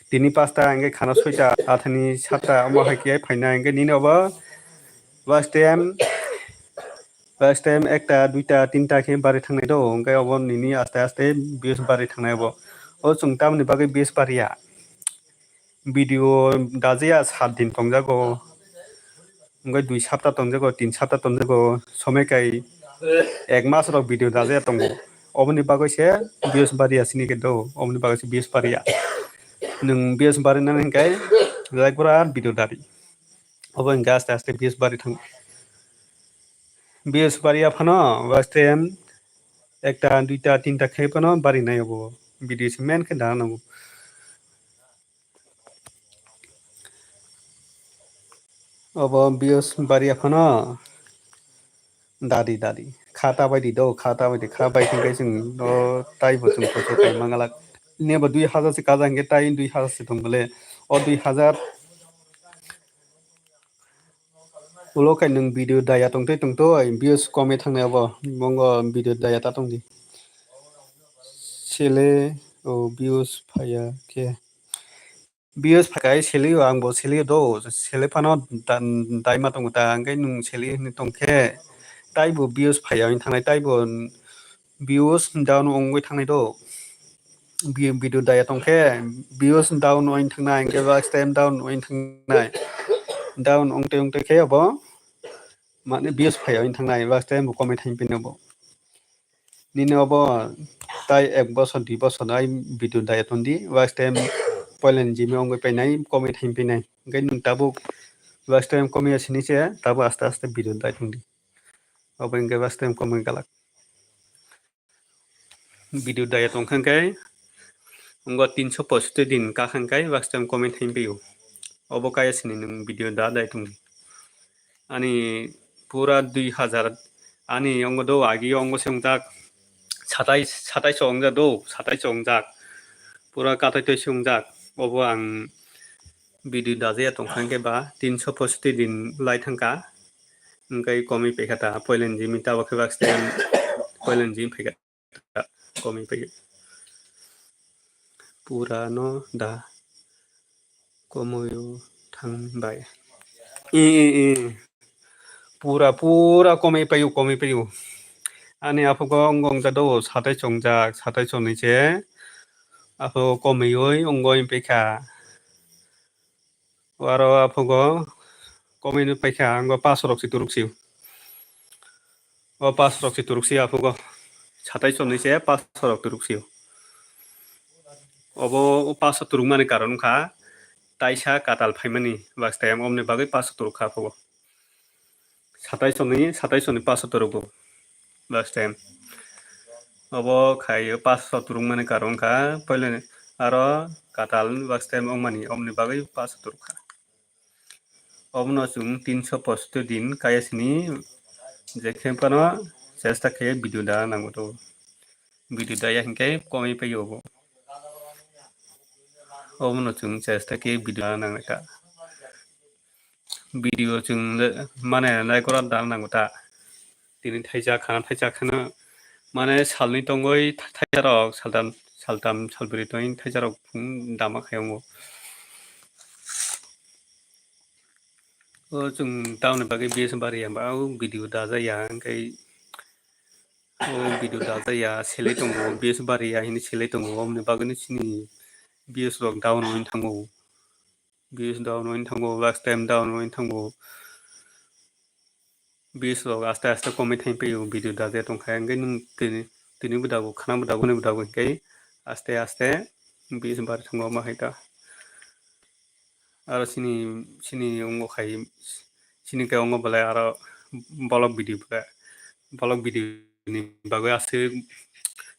Tini pasta hingke khana soita, athani satta omo hai khe phainai hingke nini obo last time First time ekta, duita, tinta khe bari thangnai do, hwnkhe obo nini aste aste views bari thangnai obo. O chwng tamoni bagwi views bariya? Video dajaya sat din tongjago, hwnkhe dui sapta tongjago, tin sapta tongjago, somoi kai ek mas rok video dajaya tongo. Oboni bagwi se views bariya sini khe do, oboni bagwi se views bariya. Nwng views barinani hwnkhe like bora video dari. Obo hwnkhe aste aste views bari thang. Views bariya phano first time ekta, duita, tinta khe phano barinai obo. Video se main khe dana nango. Obo views bariya phano dadi dadi. Kha ta bai di do, kha ta bai di, kha bai thangkhe chwng o taibo chwng kuchuk kai mangalak. Nebo dui hazar se kaja hwnkhe tai dui hazar se tong bole. O dui hazar ulo kai nwng video daya tongtwi tongtwi views komwi thangnai obo. Mongo video daya ta tongdi. Sele o views phaiya khe. Views phakai selio, ang bo selio do, sele phano da-, daima tongo ta, hwnkhe nwng seli hwnwi tongkhe, taibo views phaiya wng thangnai, taibo views down wngwi thangnai do. Vi-, video daya tongkhe, views down wng thangnai, hwnkhe watch time down wng thangnai, down wngtwi wngtwi khe obo, mane views phaiya wng thangnai, watch time bo komwi thangphinai bo. Nini obo tai ek bosor, dui bosor ai video daya tongdi, watch time poilani jimi wngwi painai, komwi thangphinai. Hwnkhe nwng tabuk watch time komya sini se, tabuk aste aste video dai tongdi. Obo hwnkhe watch time komwi galak. Video daya tongkha hwnkhe, wngkha tinso poisotti din kakha hwnkhe watch time komwi thangphio. Obo kaya sini nwng video da dai tongdi. Ani pura dui hazar, ani wngkha do agi wngkha se wngjak satais, satais o wngjak do, satais o wngjak. Pura katai toi se wngjak. Obo ang video dajaya tongkha hwnkhe ba tinso poisotti din lai thangkha. Hwnkhe komwi paikha ta, poilani jimi tabuk khe watch time poilani jimi phaikha ta, komwi paikha. Pura no da komwi o thang bai. I, i, i. Pura, pura komwi paio, komwi paio. Ani aphugo wngkha wngkha do satais o wngjak, satais o ni se. Aphugo komwi oi wngwi paikha. Aro aphugo komwi no paikha, wngkha paso rok se turuk sio. O paso rok se turuk sio aphugo. Satais o ni se paso rok turuk sio. Obo o paso turuk mani karon wngkha taisa katal phaimani watch time, omni bagwi paso turuk kha aphugo. Satais o ni, satais o ni paso turugo watch time. Obo khai paso turuk mani karon wngkha, poilani aro katal watch time wngmani, omni bagwi paso turuk kha. Obono chwng tinso poisotti din kaya sini je khe phano chesta khe video da nango to. Video daya hwnkhe komwi paio obo. Obono chwng chesta khe video da nangnai ta. Video chwng le-, mane like ora da nango ta. Tini thaisa khana, thaisa khana, mane salni tongwi tha-, thaisa rok, saltam, saltam, salbrwi tongwi thaisa rok phung dama khai wngo. O chwng tamoni bagwi views bariya ba o video dajaya, hwnkhe o video dajaya, selai tongo, views bariya hini selai tongo, omoni bagwino chini views rok down wngwi thango. Views down wngwi thango, watch time down wngwi thango. Views rok aste aste komwi thangphio, video dajaya tongkha, hwnkhe nwng tini, tini bo dago, khana bo dago, hwnwi bo dago, hwnkhe aste aste views bari thango, omo hai ta. Aro chini, chini wngo khai, chini khe wngo belai aro vlog video belai, vlog video ni bagwi aswk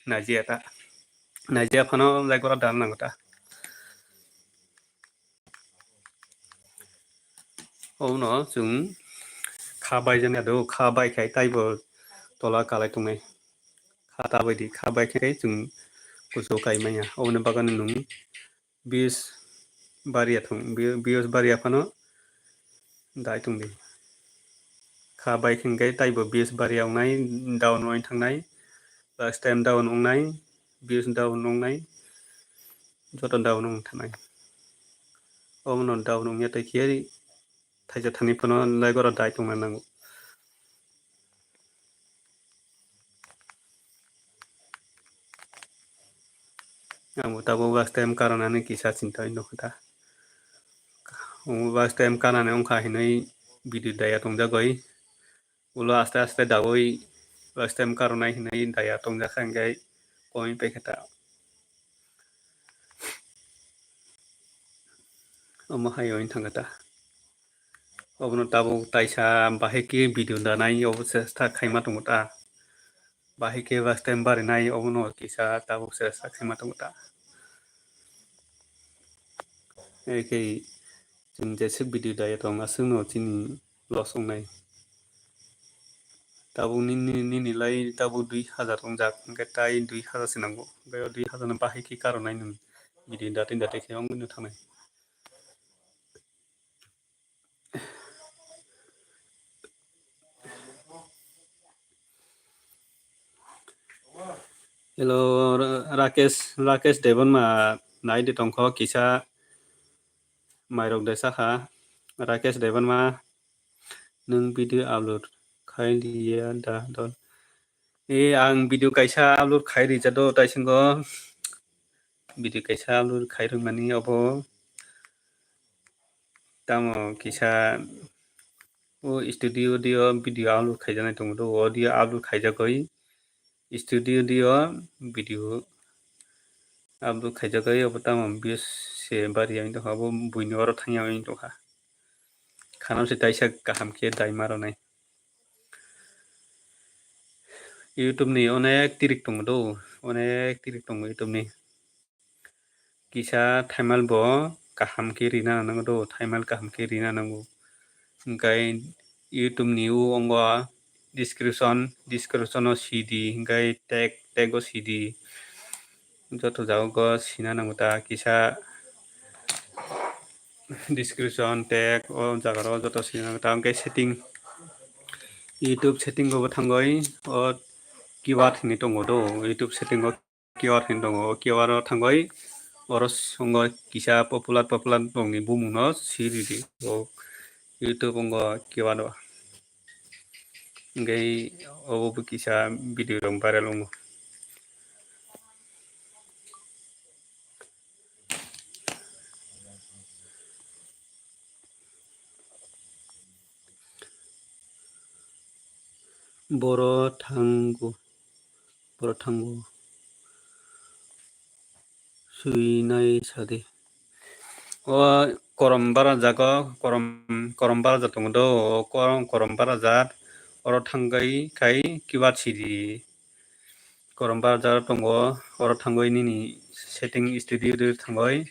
naijaya ta, naijaya phano like ora dan nango ta. Obono chwng kha bai jani ado, kha bai khai taibo tola kalai tongnai. Kha ta bai di, kha bai khai chwng kusu kai manya. Oboni bagwi nwng views bariya thung, view-, views bariya phano dai tongdi. Kha bai khai taibo views bariya wngnai, down wngwi thangnai, watch time down wngnai, views down wngnai, joto down wng thanai. Omono down wngya tei khe thaisa thani phano like oro dai tongna nango. Ang bo tabuk watch time karonani kisa chinta oi nukha ta. Ang bo watch time kanani wngkha hinwi video daya tongjagwi. Ulo aste aste dawi watch time karonai hinwi daya tongjakha, hwnkhe komwi paikha ta. Omo hai wng thangkha ta. Obono tabuk taisa bahai khe video danai obo chesta khaima tongo ta. Bahai khe watch time barinai obono kisa tabuk chesta khaima tongo ta. Ekhe chwng jesa video daya tong aswkno chini loss wngnai. Tabuk nini, nini lai tabuk dui hazar wngjak, hwnkhe tai dui hazar se nango. Hwnkhe o dui hazar no bahai khe karonai nwng video date date khe wngwi no thangnai. Hello, Ra-, Rakesh, Rakesh Debbarma nai de tongkho kisa mairok de sakha. Rakesh Debbarma, nwng video upload khai liya da don? E, ang video kaisa upload khai rijado taisingo. Video kaisa upload khai rwmani obo. Tamo kisa o studio dio video upload khaijaknai tongo do, audio upload khaijagwi studio dio video upload khaijagwi obo tamo views se bari yang tongkha, obo buini oro thangya yang tongkha. Khano se taisa kaham khe dai ma rwnai. YouTube ni onek tirik tongo do, onek tirik tongo YouTube ni. Kisa thaimal bo kaham khe rina nango do, thaimal kaham khe rina nango. Hwnkhe YouTube ni o ongo description, description o sidi, hwnkhe tag, tag o sidi. Joto jago sina nango ta kisa description tag o jaga ro joto sina nango ta, hwnkhe setting, YouTube setting o bo thangoi o keyword hinwi tongo do, YouTube setting o keyword hinwi tongo, o keyword o thangoi oro songo kisa popular popular rokni bumung no siridi. O YouTube ongo keyword o. Hwnkhe obo bo kisa video rok viral wngo. Boro thango, boro thango. Swinai sadi. O korom bara jago, korom, korom bara jat tongo do, o korom, korom bara jat. Oro thangwi khai keyword sidi. Korom bara jat tongo, oro thangwi nini setting studio de thangwi.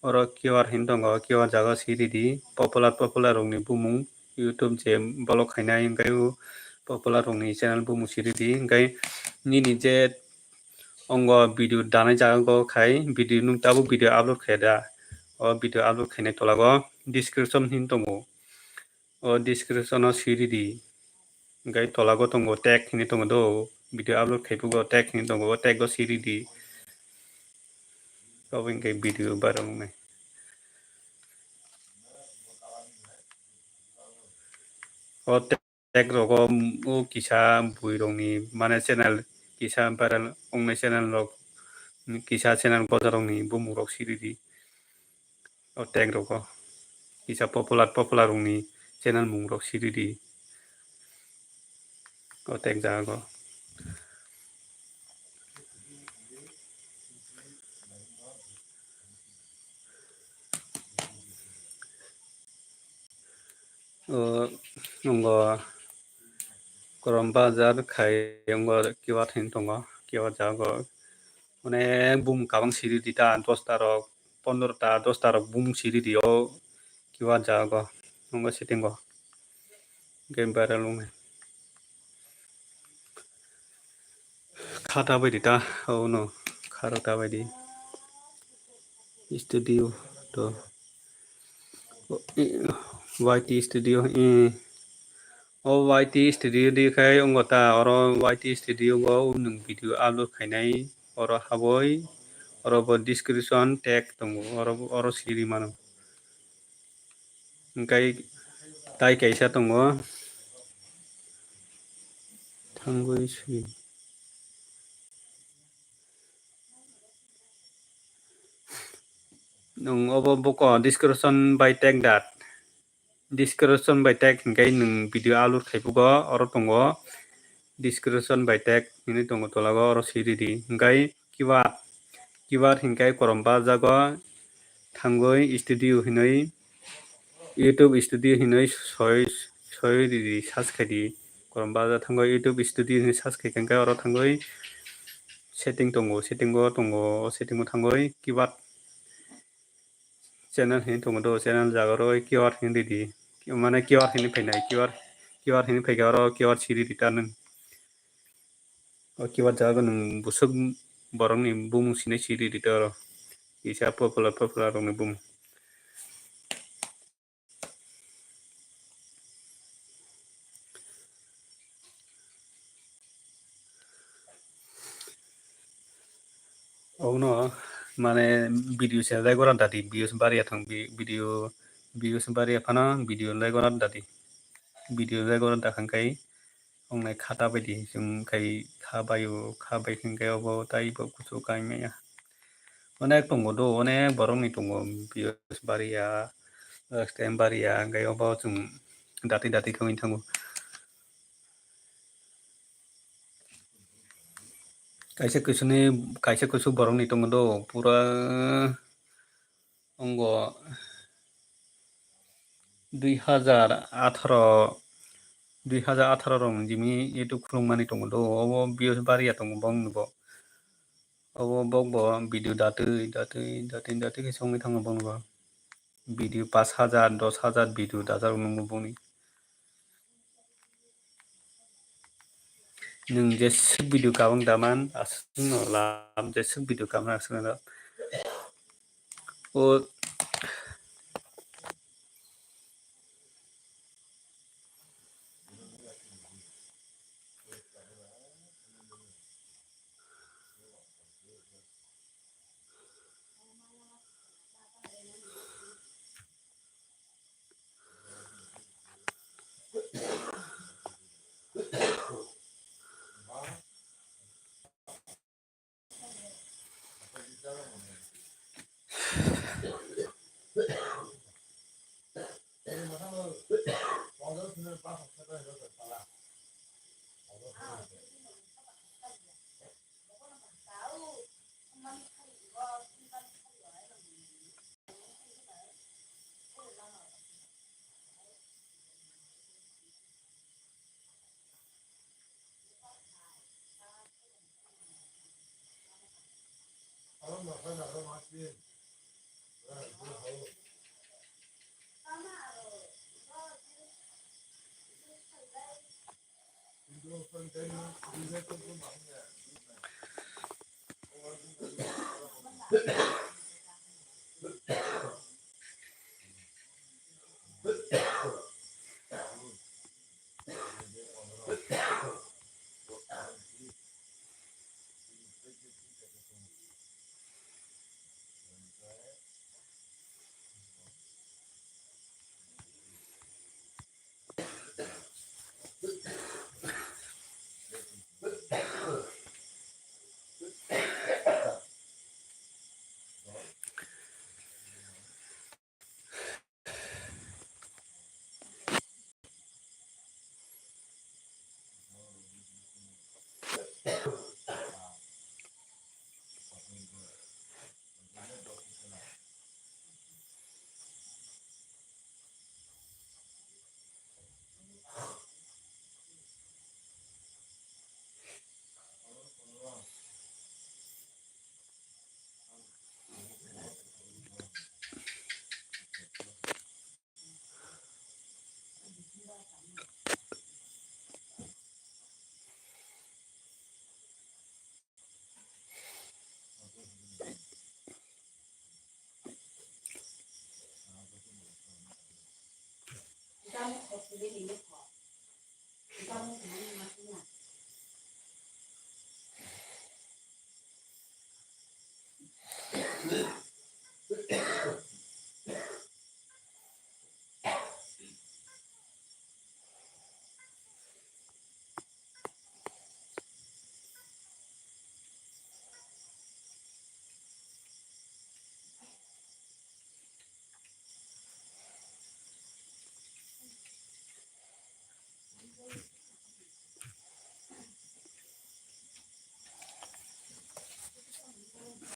Oro keyword hinwi tongo, keyword jaga siridi. Popular, popular rokni bumung. YouTube je block khainai, hwnkhe o popular rokni channel bumung siridi, hwnkhe nini je ongo video danai jaga go khai video nwng tabuk video upload khai da, o video upload khainai tola go description hinwi tongo, o description o siridi, hwnkhe tola go tongo tag hinwi tongo do, video upload khai phugo tag hinwi tongo, o tag o siridi, obo hwnkhe video viral wngnai. O tag rogo, o kisa bui rokni mane channel kisa viral wngnai channel rok, kisa channel boja rokni bumung rok siridi. O tag rogo kisa popular popular rokni channel mung rok siridi. O tag jago. O, ongo korom bajar khai ongo keyword hinwi tongo, keyword jago. Onek bumung kabang siridi ta, dosta rok, pondro ta, dosta rok bumung siridi o keyword jago, ongo setting o. Game viral wngnai. Kha ta bai di ta, oh no, kha rok ta bai di. Studio to. O, i, Y T Studio, i. O Y T Studio di khai ongo ta, oro Y T Studio go nwng video upload khainai, oro haboi, oro bo description tag tongo, oro, oro siri mano. Hwnkhe tai kaisa tongo. Thangwi swi. Nwng obo buko description by tag dat. Description by tag hinkhe nwng video upload khaibugo oro tongo. Description by tag hinwi tongo tolago oro siridi. Hinkhe keyword, keyword hinkhe korom bajago thangwi studio hinwi YouTube studio hinwi soi, soi ridi search khaidi. Korom baja thangwi YouTube studio hinwi search khaikhe hinkhe oro thangwi setting tongo, setting o tongo, o setting o thangwi keyword channel hinwi tongo do, channel jaga oro keyword hinwi ridi. Mane keyword hinwi phainai, keyword, keyword hinwi phaikhe oro keyword siridi ta nwng. O keyword jaga nwng buswk borokni bumung sinai siridi ta oro. Kisa popular, popular rokni bumung. Obono mane video se like gora dadi, views bariya thang, vi-, video views bariya phano video like gora dadi, video like gora da khankai. Ongnai kha ta baidi chwng khai kha baio, kha bai khe hinkhe obo taibo kuchuk kai maya. Onek tongo do, onek borokni tongo, views bariya, watch time bariya, hinkhe obo chwng dati dati khe wngwi thango. Kaisa kusuni, kaisa kusuk borokni tongo do, pura ongo dui hazar atharo, dui hazar atharo rok ni jimi YouTube khulukmani tongo do, obo views bariya tongo bongni bo. Obo bokbo video datwi, datwi, datwi, datwi khe songwi thango bongni bo. Video pash hazar, dos hazar video dajak nungo bongni. Nwng jeswk video kabang daman, aswkno lam, jeswk video kabang aswkno lam. O